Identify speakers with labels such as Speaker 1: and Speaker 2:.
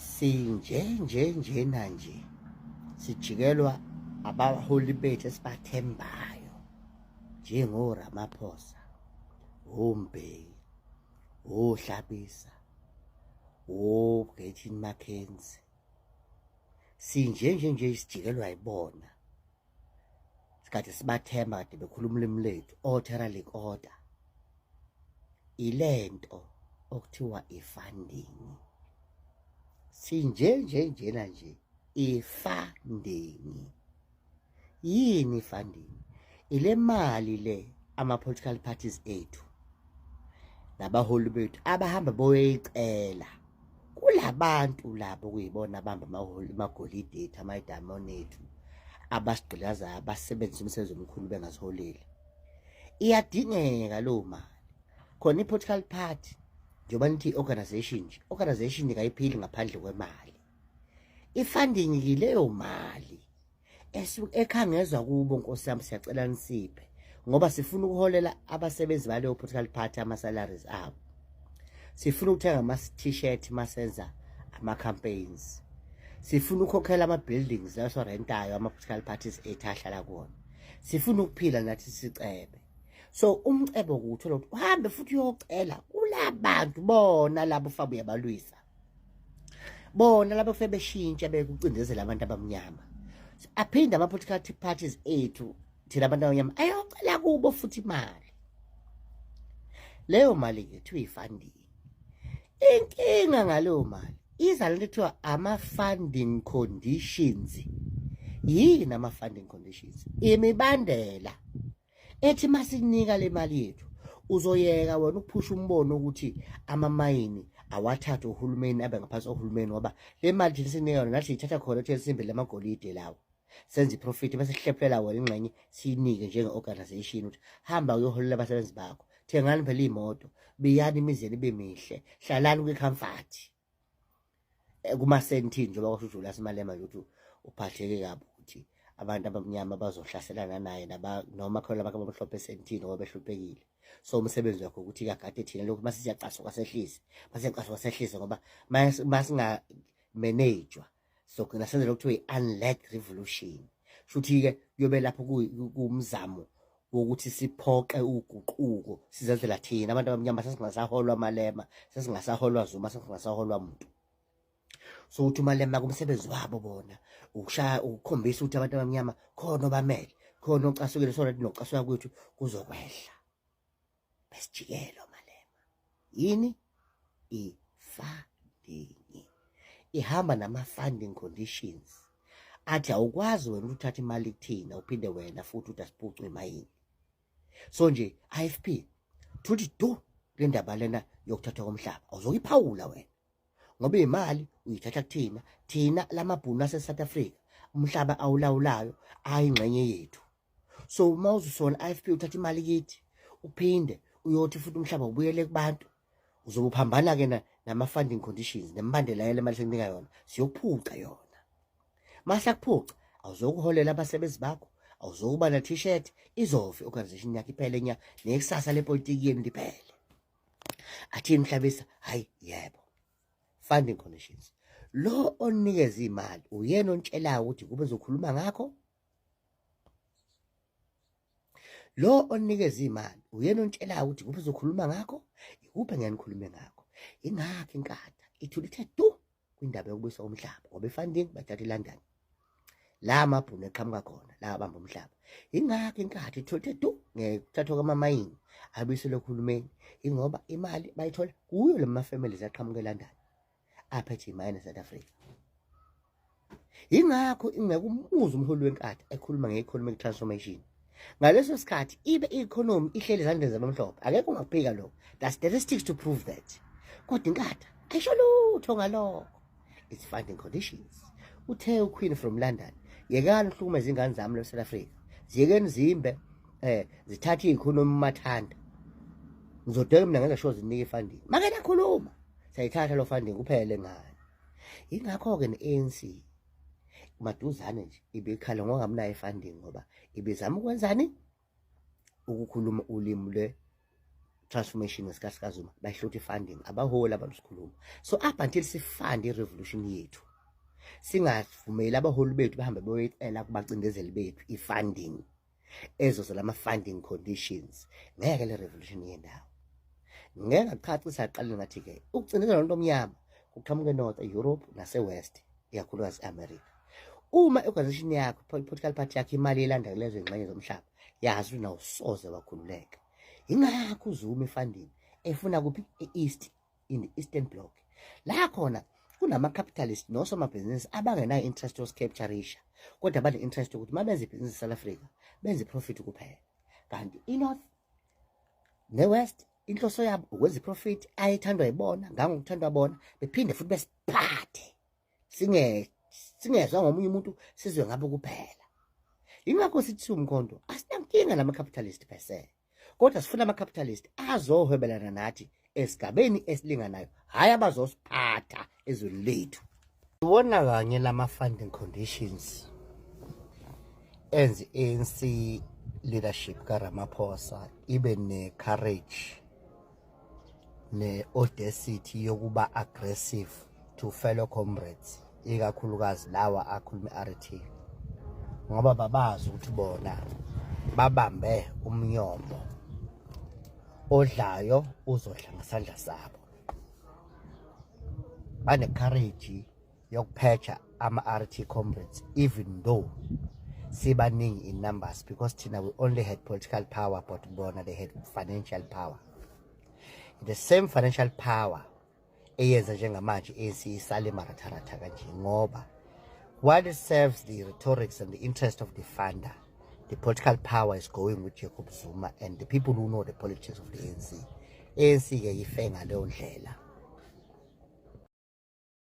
Speaker 1: Sinje nje njena nje sijikelwa abaholi bethu esibathembayo njengoRamaphosa, oMbeki, oHlabisa, oGayton McKenzie. Sinje nje nje sijikelwa yibona. Sikade sibathemba kade bekhuluma ulimi lethu, oTerra Lekota. Ilento okuthiwa ifunding. Sinje nje njena nje ifunding. Yini ifunding? Ile mali le ama political parties ethu nabaholi bethu abahamba boyicela kulabantu labo kuyibona abamba amagolide ethu, amadayimoni ethu, abasigqilazayo, abasebenzisa umsebenzi omkhulu bengaziholeli. Iyadingeka leyo mali khona i-political party. Njengoba nithi i-organization nje, organization kayiphili ngaphandle kwemali. I-funding yileyo mali ekhangezwa kubo. Nkosi yami, siyacela nisiphe ngoba sifuna ukuholela abasebenzi baleyo political party ama-salaries abo, sifuna ukuthenga ama-t-shirt masenza ama-campaigns, sifuna ukukhokhela ama-buildings la sorentayo ama-political parties ethu ahlala kuwona, sifuna ukuphila nathi sicebe. So umcebo kuwuthola ukuthi uhambe futhi uyocela kulabantu bona labo fabe uyabalwisa bona labo kufanele beshintshe bekucindezela abantu abamnyama. Aphinde ama-political parties ethu thina abantu abamnyama ayocela kubo futhi imali. Leyo mali-ke kuthiwa i-funding. Inkinga ngaleyo mali iza lento kuthiwa ama-funding conditions. Yini ama-funding conditions? Imibandela ethi masinika le mali yethu uzoyeka wena ukuphusha umbono ukuthi amamayini awathathe uhulumeni, abe ngaphansi kohulumeni, ngoba le mali thina sinika yona nathi siyithatha khona thina simbe lamagolide lawo, senze iprofit, bese sihlephulela wena ingxenye, siyinike njenge-organization ukuthi hamba uyoholela abasebenzi bakho, thengani phela iy'moto, biyani imizi yenu ibe mihle, hlalani kwi-comfort kuma-Sandton. Njengoba kwasho uJulius Malema nje ukuthi uphatheke kabi ukuthi abantu abamnyama bazohlaselana naye noma khona abantu abamhlophe eSandton ngoba behluphekile. So umsebenzi wakho ukuthi kagade thina lokhu mase siyacasuka sehlise, mase siyacasuka sehlise, ngoba masinga-manage-wa sogcina senze lokuthiwa i-unled revolution. Shuthi-ke kuyobe lapho kuwumzamo wokuthi siphoqe uguquko sizenzela thina abantu abamnyama, sesingasaholwa Malema, sesingasaholwa Zuma, sesingasaholwa muntu. So uthi uMalema kumsebenzi wabo bona ukushaya, ukukhombisa ukuthi abantu abamnyama khona obamele, khona ocasukile, so nocasuka kwethu kuzokwehla. Besijikelo Malema yini i-funding ihamba nama-funding conditions athi awukwazi wena ukuthi uthathe imali kuthina uphinde wena futhi uthi asiphucwe imayini. So nje IFP thuthi du le ndaba lena yokuthathwa komhlaba awuzoyiphawula wena ngoba imali uyithatha kuthina, thina lamabhunu ase-South Africa, umhlaba awulawulayo ayingxenye yethu. So uma uzusona IFP uthatha imali kithi uphinde uyothi futhi umhlaba ubuyele kubantu, uzobe uphambana ke nama-funding conditions nemibandela yale mali sekunika yona. Siyokuphuca yona. Mase kuphuca awuzokuholela abasebenzi bakho, awuzokuba na t-shirt, izofa i-organization yakho iphele nya, nekusasa lepolitiki yenu liphele. Athini Mhlabisa? Hayi yebo, funding conditions, lo onikeza imali uyena ontshelayo ukuthi kube uzokhuluma ngakho. Lo onikeza imali uyena ontshelayo ukuthi kuphi uzokhuluma ngakho, ikuphi engeke nikhulume ngakho. Ingakho iNkatha ithula ithe du kwindaba yokubuyiswa komhlaba, ngoba i-funding bathatha eLondon la amabhunu eqhamuka khona la abamba umhlaba. Ingakho iNkatha ithula ithe du ngekuthathwa kwamamayini abuyiselwe kuhulumeni, ingoba imali bayithola kuyo le ma-families aqhamuka eLondon aphethe imayini eSouth Africa. Ingakho ingeke umuze umholi weNkatha ekhuluma nge-economic transformation ngaleso sikhathi ibe i-economy ihleli ezandleni zabamhlophe. Akekho ungakuphika lokho, the statistics to prove that, kodwa iNkatha ayisho lutho ngalokho. It's funding conditions. Uthe uQueen from London, yekani uhlukumeza ingane zami lo South Africa, ziyekeni zimbe zithathe i-economy mathanda, ngizodeka mina ngenza sure zinike i-funding. Make nakhuluma sayithatha lo funding kuphele ngani. Ingakho-ke ne-ANC maduzane nje ibikhala ngokungamnayo i-funding, ngoba ibizama ukwenzani? Ukukhuluma ulimi Transformation ngesikhathi sikaZuma bayihlutha i-funding, abaholi abantu sikhuluma. So up until sifande i-revolution yethu, singavumeli abaholi bethu bahambe beyoyicela kubacindezeli bethu i-funding ezoza lama-funding conditions, ngeke le revolution yendawo. Ngeke ngachacisa aqalile ngathi-ke ukucindezela umuntu omnyama kuqhamuka eNorth Europe nase-West, ikakhulukazi e-America. Uma i-organization yakho, i-political party yakho, imali elanda kulezo ngxenye zomhlaba, yazi ukuthi nawusoze wakhululeka. Ingakho uZuma i-funding efuna kuphi? E-East, in the Eastern Bloc, la khona kunama-capitalist nosomabhizinisi abangenayo interest yosi-capturisha, kodwa bane-interest yokuthi uma benza ibhizinisi e-South Africa benze i-profit kuphela. Kanti i-North ne-West inhloso yabo ukwenza i-profit ayithandwa yibona ngangokuthandwa bona, bephinde futhi besiphathe singezwa ngomunye umuntu, sizwe ngabo kuphela. Ingakho sithi uMkhonto asinankinga nama-capitalist per se, kodwa sifuna ama-capitalist azohwebelana nathi esigabeni esilinganayo, hhayi abazosiphatha ezweni lethu. Iwona kanye lama-funding conditions enze i-ANC leadership kaRamaphosa ibe ne-courage ne-audacity yokuba aggressive to fellow comrades, ikakhulukazi lawa akhuluma i-RT, ngoba babazi ukuthi bona babambe umnyombo odlayo uzodla ngesandla sabo. Bane-courage yokuphetsha ama-RT comrades even though sibaningi in numbers, because thina we only had political power, but bona they had financial power, the same financial power eyenza njengamanje ANC isale maratharatha kanje, ngoba while it serves the rhetorics and the interest of the funder, the political power is going with Jacob Zuma and the people who know the politics of the ANC. ANC ke ife ngaleyo ndlela.